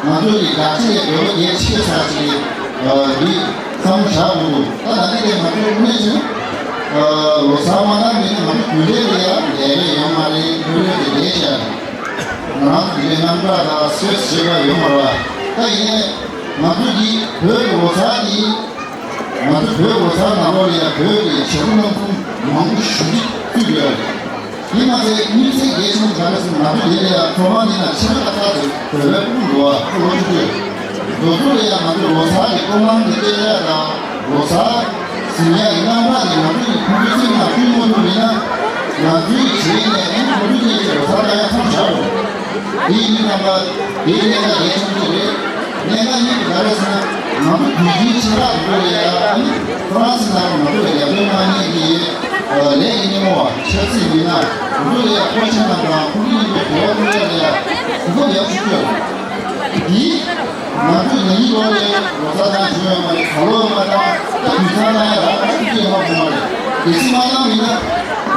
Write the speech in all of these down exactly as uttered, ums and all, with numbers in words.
ང་ཚོ་གི་དགའ་ཆེ་ལས་འགྲོ་བ་རྒྱལ་ཆེ་ས་ཅིག་གི་འདི་བསམ་བློ་བཞག་དགོས་འདུག་ད་ད་ནི་དེ་ང་ཚོའི་དངོས་གནས་བྱས་ན་ལོ་གསར་མ་གཏོགས་མིན་ན་ང་ཚོ་དུས་རབས་ལ་ཡང་ལས་རེ་ཡོད་མ་རེད། དུས་རབས་ཀྱི་ལས་བྱ་ང་རང་དུས་རབས་རྣམ་གྲངས་དང་སེ་སེ་བ་ཡོད་མ་རེད། ད་ཡིན་ནའི་ང་ཚོ་གི་བོད་ཀྱི་ལོ་གསར་འདི། ང་ཚོ་བོད་ལོ་གསར་ནང་ལོགས་ལ་ཡང་བོད་ཀྱི་བྱེད་སྒོ་སྣ་ཚོགས་མང་པོ་ཞེ་པོ་ཅིག་བཙུགས་ཡོད་རེད། དེ་མ་ཚད་དམིགས་བསལ་གལ་ཆེན་པོ་ག་རེ་ཟེར་ན་ང་ཚོ་འདི་ལ་ཡང་ཐོག་མར་འདི་ན་ཕྱི་ལ་ཁ་ཁ་ཚོ་བོད་པའི་ཕྲུ་གུ་འགྲོ་བ་ལོ་ཆུང་ཆུང་། དེ་ཚོ་ལ་ཡང་ང་ཚོ་ལོ་གསར་གྱི་སྐུ་གླེང་གི་བསྟན་ཡག་དང་ལོ་གསར་ཟིན་ཡག་གི་རྣམ་གྲངས་དེ་ང་ཚོ་ཡི་ཁོང་ཚོའི་སེམས་ནང་བཅུག་མ་ཐུབ་མིན་ན་ང་ཚོའི་བྱེད་ནས་ཨེ་ནི་ཁོང་ཚོ་གཉིས་ཀྱི་ལོ་གསར་ལྟ་ཡག་མཚམས་བཞག་རོགས། དེ་ཡིན་དུས་ཙམ་པ་དེའི་གནད་འགག་གལ་ཆེན་པོ་ཅིག་རེད། གནད་འགག་གཉིས་པ་ག་རེ་ཟེར་ན་ང་ཚོ་དུས་རྒྱུན་ཆེ་ཁག་དེ་ཚོ་ལ་ཡ་ཨ་ནི་ཧྥ་རན་སི་ནང་ལ་ང་ཚོ་ལ་ཡར་ཐོན་གནང་མཁན་གྱི་ལས་ཀྱི་སྣེ་མོ་བ་ཆབ་སྲིད་མི་སྣ་དེ་ཚོ་ལ་ཡ་ཁོ་ཆེ་ན་དང་ཁོ་གཉིས་ཀྱི་འབྲེལ་བ་ཐུབ་ཡ་ལ་ཡ་གོ་སྐབས་ཡག་ཤོས་ཡོད་རེད། དེ་ང་ཚོ་ཉིན་ལོ་ལས་ལོ་གསར་དང་བྱུང་ཡོད་མ་རེད། ག་ལོ་ཡོད་མ་དང་ད་དུས་ཚང་ན་ཡ་རག་ཐུབ་ཀྱི་ཡོད་མ་ཡོད་མ་རེད། གལ་སྲིད་མ་གནང་མིན་ན་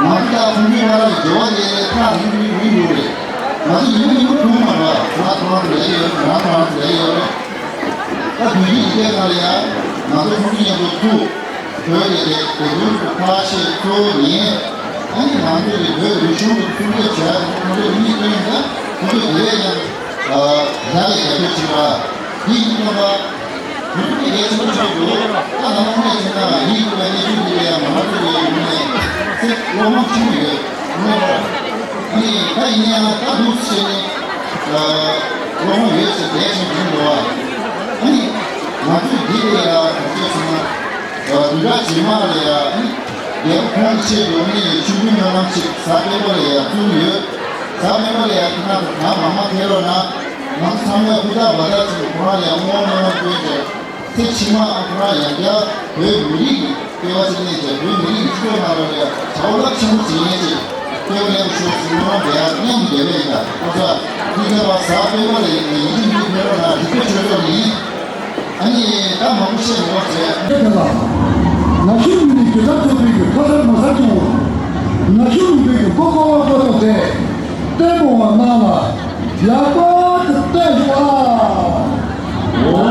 ང་ཚོ་ད་ཁོང་ཚོའི་བར་ལ་འབྲེལ་བ་དེ་ཐག་རིང་རིང་རིང་འགྲོ་རེད། ང་ཚོ་ཡིན་ཡིན་པ་མཐོང་མ་རེད། ང་ཐོག་མ་ལས་ཡོད་ང་ཐོག་མ་ལས་ཡོད་རེད། ད་དུས་ཚོད་འདི་གའི་ནང་ལ་ཡང་ང་ཚོ་ཁོང་ཚོ་མཉམ་དུ་ཐུག་བོད་ཀྱི་དེ་དེ་དུས་ཀྱི་ཁ་ཆེ་གཙོ་བོ་ཉིན་ཨ་ནི་ང་ཚོ་གི་བོད་རིག་གཞུང་གི་སྲུང་སྐྱོབ་བྱས་ཁོང་ཚོ་གཉིས་སྟོན་ད་ཁོང་ཚོ་དེ་བས་ཀྱང་ཡག་གི་རྒྱབ་སྐྱོར་བྱེད་པ་འདི་ཡིན་ཙང་། མི་ཐུབ་ཀྱི་གལ་ཆེན་པོ་ཆགས་འདུག་ད་ང་རང་ངོས་ནས་བྱས་ན་ཡིད་དགོས་པའི་གནས་ཚུལ་འདི་ལ་ཡང་ང་རང་ཚོ་ལ་ཡོད་ནས་ཚེ་བློ་ཕམ་ཆེན་པོ་ཡོད། ངོ་མ་ཨ་ནི་ད་ཡིན་ན་ཡང་ད་འདུག་སེ་བྱས་ནས་བློ་ཕམ་ཡོད་ཟེར་གལ་ཆེན་པོ་ཡིན་འདུག་ཨ་ནི་ང་ཚོས་འདི་ལ་ཡང་ག་ཚོད་སོང་ན་དུས་རབས་རྗེས་མ་ལ་ཡང་ཨ་ནི་རྒྱལ་པོ་ཁོང་གི་ཆེད་དུ་ཨ་ནི་ཆོས་འབུལ་སྨོན་ལམ་ཅིག་གཟའ་སྤེན་པ་ལ་ཡང་བཙུགས་ཡོད། གཟའ་སྤེན་པ་ལ་ཡང་ཁྱེད་རང་ཚོ་གང་མང་མང་ཕེབས་རོགས་གནང་། ང་ཚོ་ཚང་མས་ཧུར་ཐག་འབད་ཐག་བྱས་ནས་ཁོ་རང་ལ་ཡང་བསྔོ་བ་སྨོན་ལམ་བཏོན་བྱས། ཚེ་ཕྱི་མ་ཨ་ཁོ་རང་ཡང་བསྐྱར་བོད་མི་རིགས་ཀྱི་སྐལ་བ་ཅིག་གནས་བྱས་བོད་མི་རིགས་ཀྱི་སྤྱི་ཚོགས་ནང་ལོགས་ལ་ཡང་བྱ་བ་རླབས་ཆེན་པོ་ཅིག་ཡིན་ཅེས་སྐལ་བ་ལེན་ཤོག་ཟེར་སྨོན་ལམ་འདེབས་ཡག་སྙིང་ནས་འདེབས་པ་ཡིན། ད་ཁོ་ཚོ་ཐུགས་རྗེ་ཆེ། གཟའ་སྤེན་པ་ལ་ཡིན་ཡིན་གཅིག་མིན་གཅིག་ཕེབས་རོགས་གནང་། རིག་པའི་ཆོས་ཚོགས་ཡིན། ཨ་ནི་ད་མང་པོ་བཤད་མི་དགོས་ཟེར། དེ་ལ་ན་གཞོན་མི་རིགས་སྒྱུ་རྩལ་ཚོགས་པའི་གི་ཕོ་གསར་མོ་གསར་ཚོ་ན་གཞོན་མི་རིགས་ཀྱི་མགོ་སྐོར་བ་པོ་ཏོ་དེ། ལྟད་མོ་བ་རྣམས་ལ་ཡག་པོ་ཅིག་བལྟས་ཤོག་ཨ།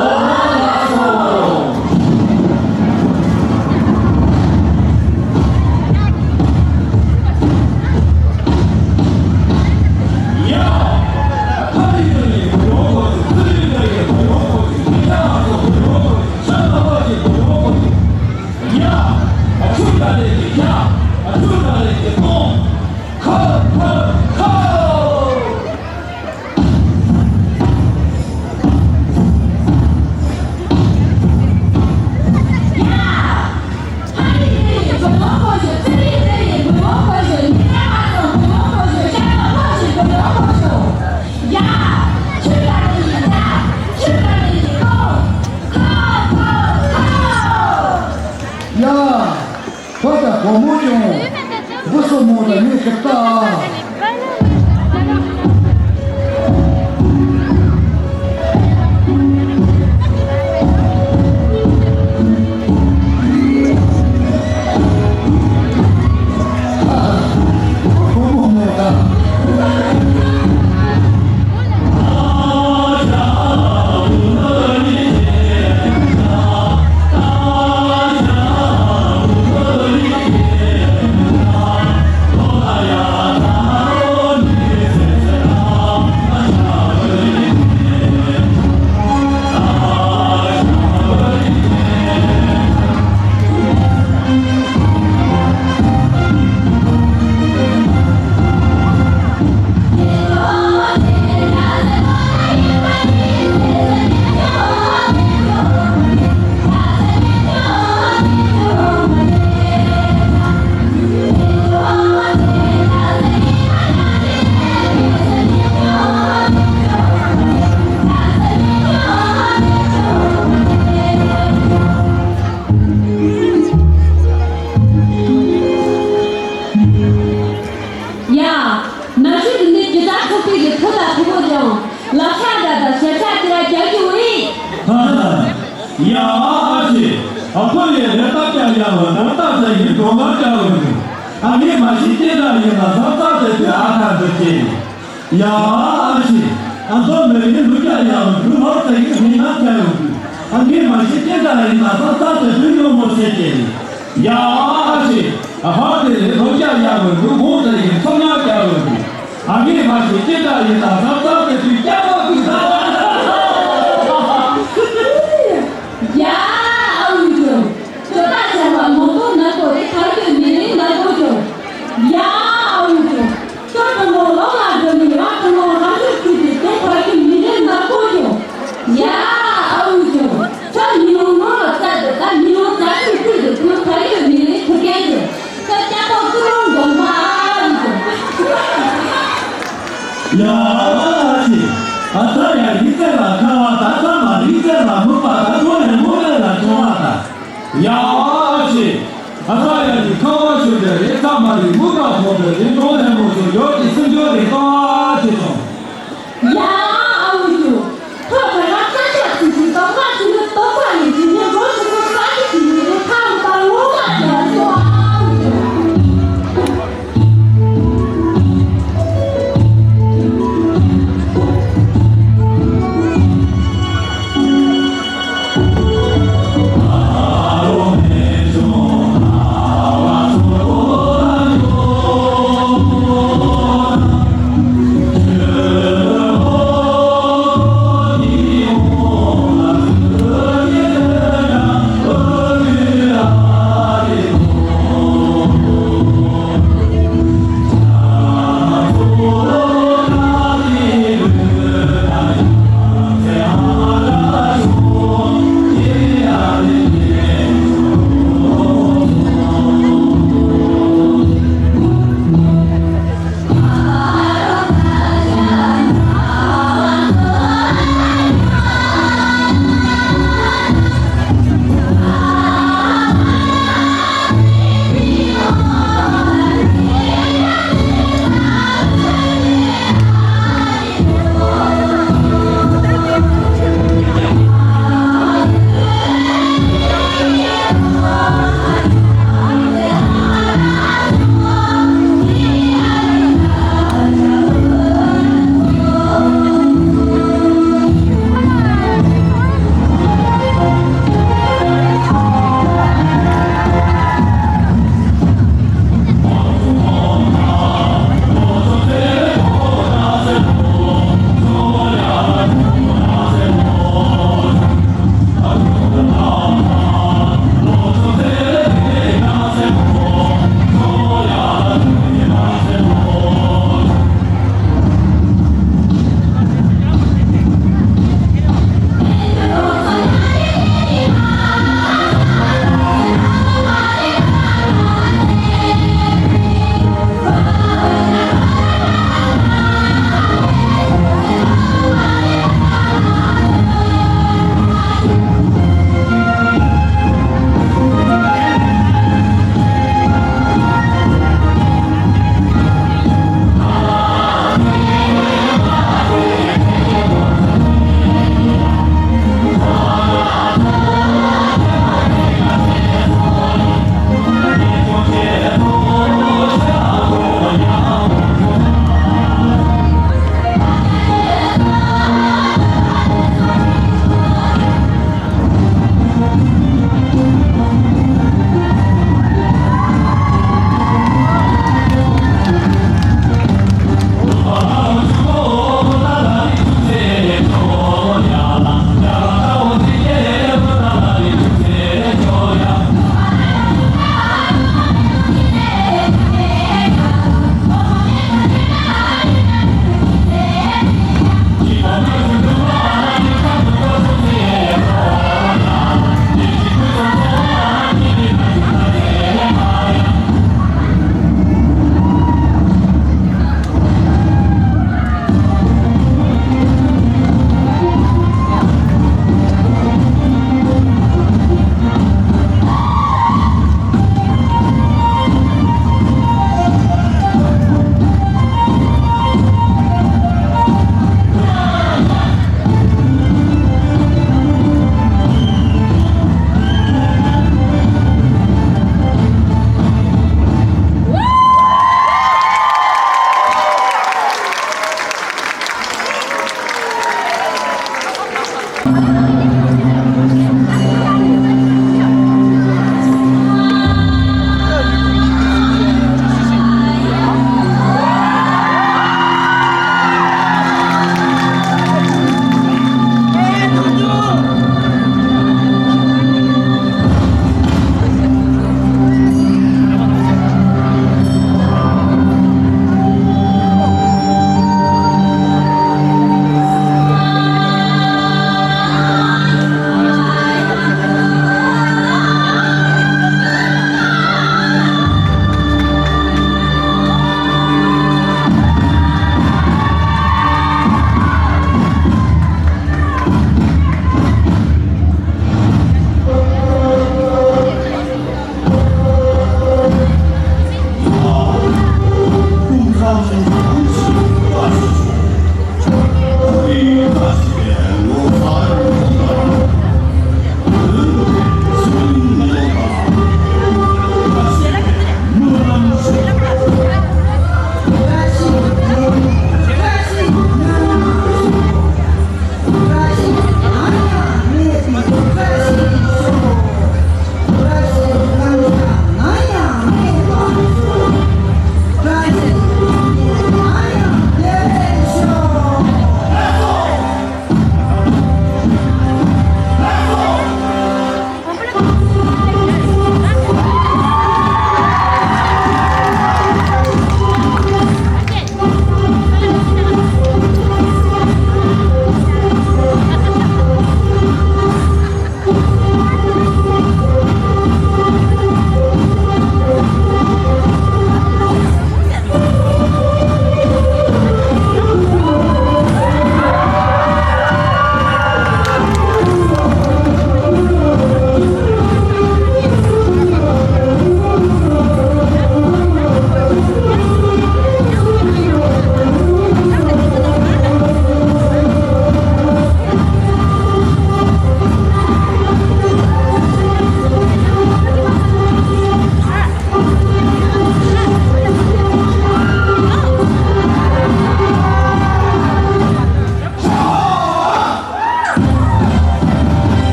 ཡ། ཕ་ད་སྒོར་མོ་ཅུང་། བུ་སོ་མོ་ད་ངས་ཁྱེར་ད། ཡ། ན་གཞོན་འདི་འདྲའི་སྒྱུ་རྩལ་ཚོགས་པའི་གི་ཐུགས་ལ་ཕུག་པོ་ཀྱང་ལག་ཆ་འདྲ་དང་ཞབས་ཆ་དེ་ལ་རྒྱག་རྒྱུ་རེད། ཧ་ཧ། ཡ་ཨ་ཅེ། ཨ་ཁུ་ལས་རེ་ཏག་ཀྱང་ཡ་བ་ཏག་ཏག་ཟ་ཡིན་སྒྲོལ་མ་འདྲ་བ་ཡིན། ཨ་ངས་མ་ཤི་ལྟས་འདྲ་ཡིན་ལ་ཟ་ཙག་ཟེར་དུས་ཨ་ཐག་འདི་སྐྱེས། ཡ་ཨ་ཅེ། ཨ་མདོ་མི་རིགས་ལུག་རྒྱག་ཡག་ལུག་ལོར་ཙེ་ཡིན་ན་ཁྱ་ཡོང་དུས། ཨ་མདོའི་མ་ཤེས་ཅི་འདྲ་ཡིན་ན་ས་ས་དེ་དུས་ཉོ་མོ་བྱེད་ཀྱི། ཡ་ཨ་ཅེ། ཨ་ཧ་དེ་ལས་ལུག་རྒྱག་ཡག་ལུག་ལོར་ཙེ་ཡིན་ཚོང་ཡག་རྒྱག་ཡོང་དུས། ཨ་མདོའི་མ་ཤེས་ཅི་འདྲ་ཡིན་ན་ས་ས་དེ་དུས་སྐྱ་པོ་གི་ས། ཡ་ཨ་འུ་ཅོ། ཁྱོད་ད་ཆ་བ་མོ་ཏོ་ནག་པོ་རེད་ཐར་གྱི་མི་རེད་ནག་པོ་ཅོ། ཡ་ཨ་འུ་ཅོ། ཁྱོད་ཐུན་མོང་ལོ་ལ་འགྲོ་ནི་ར་ཐུན་མོང་རང་ཤུགས་ཁུལ་དུ་དེ་ཐར་གྱི་མི་རེད་ནག་པོ་ཅོ། ཡ་ཨ་འུ་ཅོ། ཁྱོད་ཉི་ལོང་ནོར་ལ་བཙལ་དུ་ད་ཉི་ལོང་རྩ་ཁུལ་ཁུལ་དུ་ཁྱོད་ཐར་གྱི་མི་རེད་ཐུ་སྐད་ཅོ། ཁྱོད་སྐྱ་པོ་ཀུ་ལོང་འདོན་མ་ཨ་འུ་ཅོ། ཡ་ཨ་ཅེ། ཨ་ས་ཡ་རི་རྩེ་ལ་ཁ་བ་ད་ས་མ་རི་རྩེ་ལ་མུ་པ་ད་ཁོ་ནས་མུ་རེ་ལ་ཁྱོ་བ་ད། ཡ་ཨ་ཅེ། ཨ་ས་ཡ་རི་ཁ་བ་ཤུ་དེ་རི་ས་མ་རི་མུ་པ་ཁོ་དེ་རི་ཁོ་ནས་མུ་ཤུ་ཡོ་ཅི་སུ་ཡོ་རི་ཏོ་ཨ་ཅེ་སོང་། ཡ་ཨ་འུ་ཅོ། ཐོག་ཁ་ར་ས་ཆ་ཚི་ཚི་ཏོག་ཁ་ཚི་ནི་ཏོག་ཁ་ཡི་ཚི་ནི་རོ་ཚི་ནི་ས་ཆི་ཚི་ནི་ཁ་མུ་པ་ལོ་ཁ་ཡ་སོ་ཨ་འུ་ཅོ།